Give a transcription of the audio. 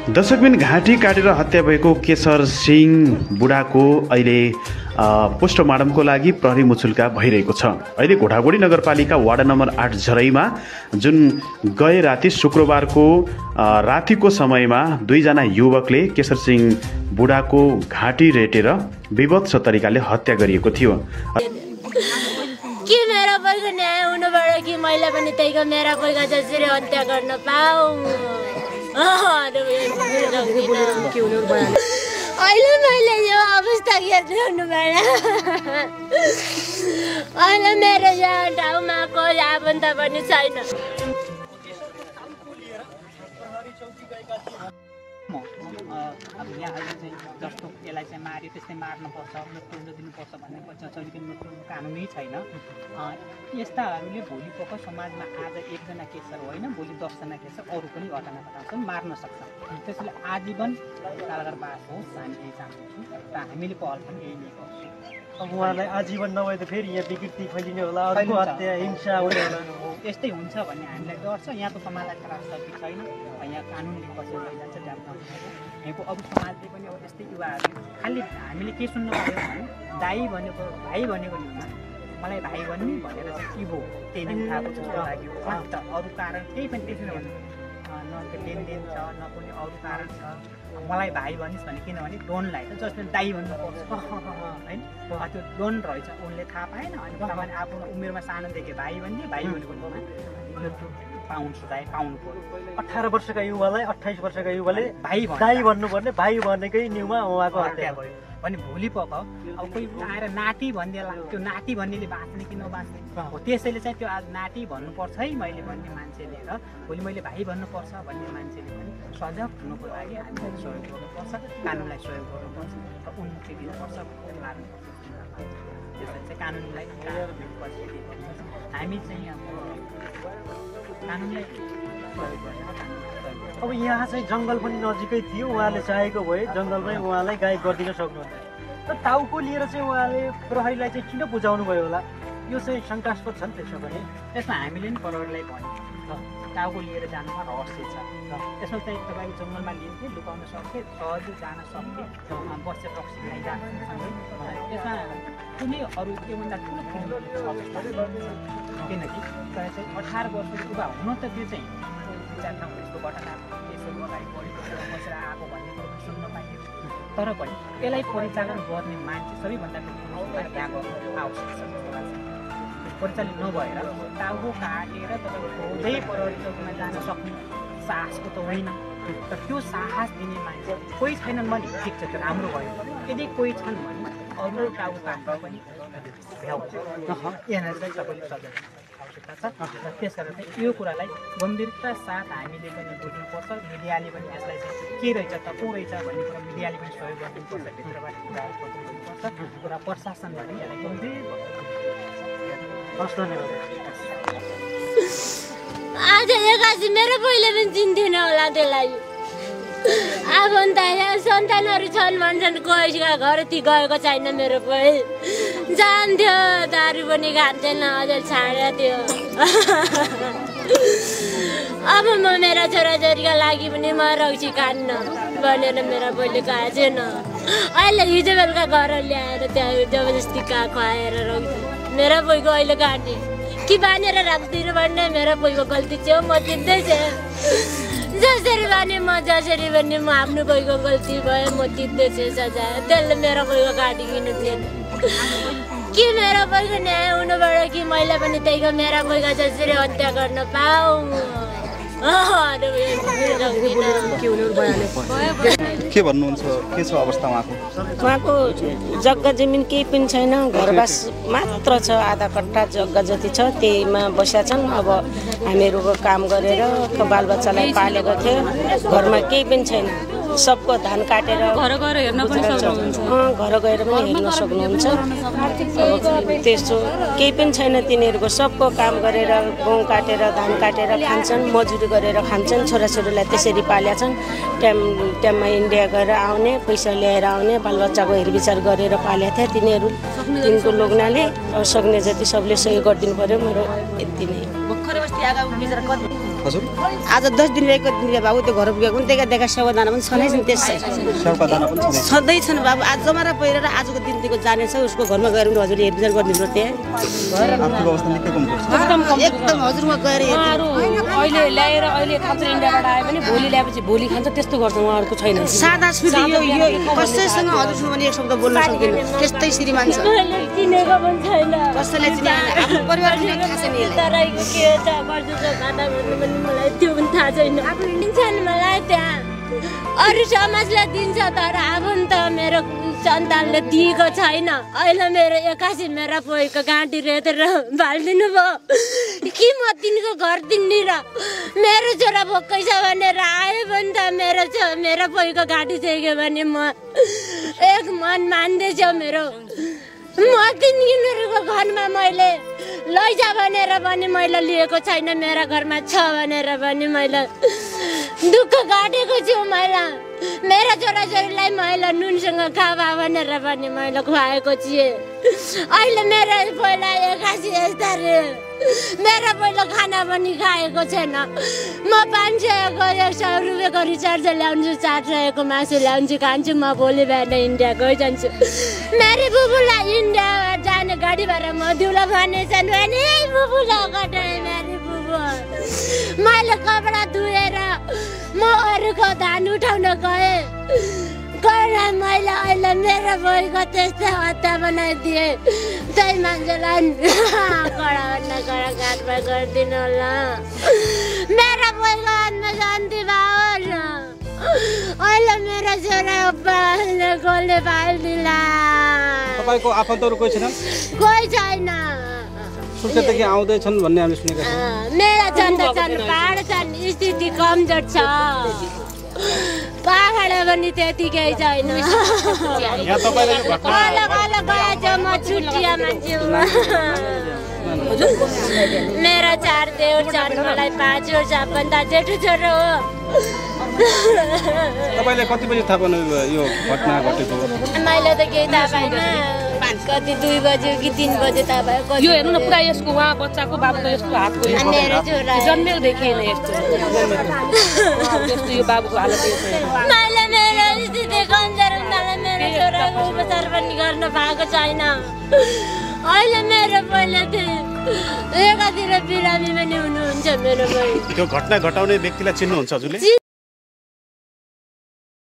दशकबिन घाँटी काटेर हत्या भएको केशर सिंह बुढाको अहिले पोस्टमार्टमको लागि प्रहरी मुचुल्का भइरहेको छ। अहिले घोडागोडी नगरपालिका वार्ड नम्बर 8 झरैमा जुन गए राति शुक्रबारको रातिको समयमा दुईजना युवकले केशर सिंह बुढाको घाँटी रेटेर विभत्स तरिकाले हत्या गरिएको थियो। कि मेरा पैसा न्याय हुनुपर्यो कि मैले पनि त्यहीको मेरा पैसा जसरी हत्या गर्न पाऊ। अहिले मैले यो अवस्था हेर्नु भएन। अहिले मेरो यहाँ ठाउँमा कोही आफन्त पनि छैन। अब यहाँ अहिले चाहिँ जस्तो यसलाई चाहिँ मार्यो त्यस्तै मार्नुपर्छ, मृत्यु दिनुपर्छ भन्ने कानुनै छैन। यस्ताहरूले भोलि पख समाजमा आज एकजना केशर होइन, भोलि 10 जना केशर अरू पनि घटना घटाउँछन्, मार्न सक्छन्। त्यसैले आजीवन कारागारवास होस् हामी यही चाहन्छौँ र हामीले पहल पनि यही नै गर्छौँ। अब उहाँलाई आजीवन नभए त फेरि यहाँ विकृति फैलिने होला, अर्को हत्या हिंसा हुने होला। यस्तै हुन्छ भन्ने हामीलाई डर छ। यहाँको समाजलाई खराब सर्किट छैन, यहाँ कानुनले कसरी लैजान्छ यहाँको अरू समाजले पनि अब त्यस्तै युवाहरूले खालि हामीले के सुन्नु पर्यो भने दाई भनेको भाइ भनेको निमा मलाई भाइ भन्ने भनेर चाहिँ इभो त्यही नै उठाएको जस्तो लाग्यो। अन्त अरू कारण केही पनि त्यसो भन्नु न त्यो लेनदेन छ न कुनै अरू कारण छ। मलाई भाइ भनिस् भने किनभने डोनलाई त जसले दाई भन्नुपर्छ होइन, त्यो डोन रहेछ उनले थाहा पाएन। अनि किनभने आफ्नो उमेरमा सानो देखे भाइ भन्ने, भाइ भनेको पाउन्ड सुधाए पाउनु पर्यो। 18 वर्षका युवालाई 28 वर्षका युवाले भाइ दाई भन्नुपर्ने, भाइ भनेकै न्युमा उहाँको हत्या भयो भने भोलि पख अब कोही आएर नाति भनिदिएला, त्यो नाति भन्नेले बाँच्ने कि नबाँच्ने हो। त्यसैले चाहिँ त्यो आज नाति भन्नुपर्छ है मैले भन्ने मान्छेले र भोलि मैले भाइ भन्नुपर्छ भन्ने मान्छेले पनि सजग हुनुको लागि हामीलाई सहयोग गर्नुपर्छ, कानुनलाई सहयोग गर्नुपर्छ र उन्मुक्ति दिनुपर्छ भन्ने लाग्नुपर्छ। त्यसलाई चाहिँ कानुनलाई हामी चाहिँ अब कानुनलाई सहयोग गरेर अब यहाँ चाहिँ जङ्गल पनि नजिकै थियो, उहाँले चाहेको भए जङ्गलमै उहाँलाई गायब गरिदिन सक्नुहुन्थ्यो। तर टाउको लिएर चाहिँ उहाँले प्रहरीलाई चाहिँ किन बुझाउनु भयो होला, यो चाहिँ शङ्कास्पद छ नि। त्यसो भने त्यसमा हामीले पनि प्रहरीलाई भन्यौँ टाउको लिएर जानुमा रहस्य छ। त्यसमा चाहिँ तपाईँको जङ्गलमा लिन्थे, लुकाउन सक्थे, सहजै जान सक्थे, बस्छ रक्सी खाइरहेको त्यसमा कुनै अरू त्योभन्दा ठुलो किनकि तर चाहिँ 18 वर्षको युवा हुन त त्यो चाहिँ विचार ठाउँ यस्तो घटना यसो अगाडि बढेको बसेर आएको भन्ने कुरो सुन्न पाइयो। तर पनि यसलाई परिचालन गर्ने मान्छे सबैभन्दा त्यहाँ गर्नु आवश्यक छ। परिचालित नभएर टाउको काटेर तपाईँको खोज्दै प्रहरी चौकीमा जान सक्ने साहसको त होइन। तर त्यो साहस दिने मान्छे कोही छैनन् भने ठिक छ, त्यो राम्रो भयो। यदि कोही छन् भने अरू टाउको काट्न पनि भ्याउँछ। यहाँनिर चाहिँ तपाईँले सजाय आवश्यकता छ। र त्यस कारण चाहिँ यो कुरालाई गम्भीरता साथ हामीले पनि बुझ्नुपर्छ। मिडियाले पनि यसलाई चाहिँ के रहेछ त को रहेछ भन्ने कुरा मिडियाले पनि सहयोग गरिदिनुपर्छ, भित्रबाट कुराहरू बुझ्नुपर्छ र प्रशासनले पनि यसलाई गम्भीर आज एकासी मेरो पहिले पनि चिन्थेन होला त्यसलाई। आफन्त सन्तानहरू छन् भन्छन्, कोहीका घर ती गएको छैन। मेरो पहिले जान्थ्यो, दारू पनि खान्थेन, अझै छाडेर थियो। अब म मेरा छोराछोरीका लागि पनि म रक्सी खान्न भनेर मेरो पहिले खाएको छैन। अहिले हिजो बेलुका घर ल्याएर त्यहाँ जबरजस्ती खुवाएर रक्सी मेरा पोइको अहिले काट्ने कि बानेर राख्दिनँ भन्ने मेरो पोइको गल्ती थियो। म तिर्दैछ जसरी भने म जसरी भने म आफ्नो कोहीको गल्ती भयो, म तिर्दैछ सजाय। त्यसले मेरो कोहीको काटिकिनु थिएन कि मेरो कोहीको न्याय हुनुपर्यो कि मैले पनि त्यहीको मेरा कोहीको जसरी हत्या गर्न पाऊ। के भन्नुहुन्छ, के छ अवस्था उहाँको जग्गा जमिन केही पनि छैन, घरबास मात्र छ, आधा कट्टा जग्गा जति छ त्यहीमा बसेका छन्। अब हामीहरू काम गरेर बालबच्चालाई पालेको थियो, घरमा केही पनि छैन। सबको धान काटेर घर गएर हेर्न पनि सक्नुहुन्छ, घर गएर पनि हेर्न सक्नुहुन्छ। त्यस्तो केही पनि छैन, तिनीहरूको सबको काम गरेर गहुँ काटेर धान काटेर खान्छन्, मजुरी गरेर खान्छन्, छोराछोरीलाई त्यसरी पालेका छन्। टाइममा इन्डिया गएर आउने, पैसा ल्याएर आउने, बालबच्चाको हेरविचार गरेर पालेका थिए तिनीहरू। तिनको लोग्नाले सक्ने जति सबले सहयोग गरिदिनु पर्यो। मेरो यति नै। हजुर आज 10 दिन रहेको दिन बाबु त्यो घर पुगेको पनि देखा सेवा दाना पनि छनै छन् त्यसै सेवाका दाना पनि छन् सधैँ छन् बाबु आज जमारा पहिरेर आजको दिनको जानेछ उसको घरमा गएर पनि हजुरले हेरविचार गरिदिनु त्यहाँ आर्थिक अवस्था निकै कमजोर छ एकदम हजुरमा गएर अहिले ल्याएर अहिले खान्छ इन्डियाबाट आयो भने भोलि ल्याएपछि भोलि खान्छ त्यस्तो गर्छ उहाँहरूको छैन सादा छुरी यो कसैसँग हजुरसँग पनि एक शब्द बोल्न सक्दैन त्यस्तै श्रीमान छ चिनेको पनि छैन कसैले चिने आफ्नो परिवारले थाहा छैन तराईको के छ गर्छु खाता भन्नु पनि मलाई त्यो पनि थाहा छैन दिन्छ नि मलाई त्यहाँ अरू समाजले दिन्छ तर आफन्त मेरो सन्तानले दिएको छैन अहिले मेरो 81 मेरा पोइको घाँटी रेतेर बालिदिनु भयो कि म तिनको घर दिन्नी र मेरो छोरा भोकै छ भनेर आयो भने त मेरो पोइको घाँटी चेक्यो भने म एक मन मान्दैछ मेरो म तिनीहरूको घरमा मैले लैजा भनेर पनि मैले लिएको छैन मेरा घरमा छ भनेर पनि मैले दुःख काटेको छु मैले मेरा छोराछोरीलाई मैले नुनसँग खावा भनेर पनि मैले खुवाएको थिएँ अहिले मेरो पहिला 81 यस्ता रे मेरो पहिला खाना पनि खाएको छैन म 500को 100 रुपियाँको रिचार्ज ल्याउँछु 400को मासु ल्याउँछु खान्छु म भोलि बिहान इन्डिया गइजान्छु मेरो बुबुलाई इन्डिया जाने गाडी भाडा म दिउला भनेछन् भने बुबुला कटाए मेरो बुबु मैले कपडा धुएर म अरूको धान उठाउन गएँ मैले अहिले मेरो बोइको त्यस्तै हत्या बनाइदिएँ त्यही मान्छेलाई कडा काठमा गरिदिनु होला मेरो बोइको हातमा शान्ति भाओस् अहिले मेरो छोरा कसले पाल्दिला तपाईको आफन्तहरू कोही छैन कोही छैन सुर्खेतदेखि आउँदैछन् भन्ने हामीले सुनेका छौँ मेरा छन् पहाड छन् स्थिति कमजोर छ पहाड पनि त्यतिकै छैन म छुट्टिया मान्छे मेरा 4 देउर छन् मलाई 5 सबभन्दा जेठो छोरो हो तपाईले कति बजे थाहा पाउनु यो घटना घटेको मैले त केही थाहा पाइनँ कति 2 बजे कि 3 बजे थाहा भयो यो हेर्नु न पुरा यसको उहाँ बच्चाको बाबुको यस्तो हातको मेरो छोरा जन्मेदेखि नै यस्तो यो बाबुको हालत मैले मेरो स्थिति कमजोर हुनाले मेरो छोराको उपचार पनि गर्न पाएको छैन अहिले मेरो पहिला एकातिर बिरामी पनि हुनुहुन्छ मेरो त्यो घटना घटाउने व्यक्तिलाई चिन्नुहुन्छ हजुरले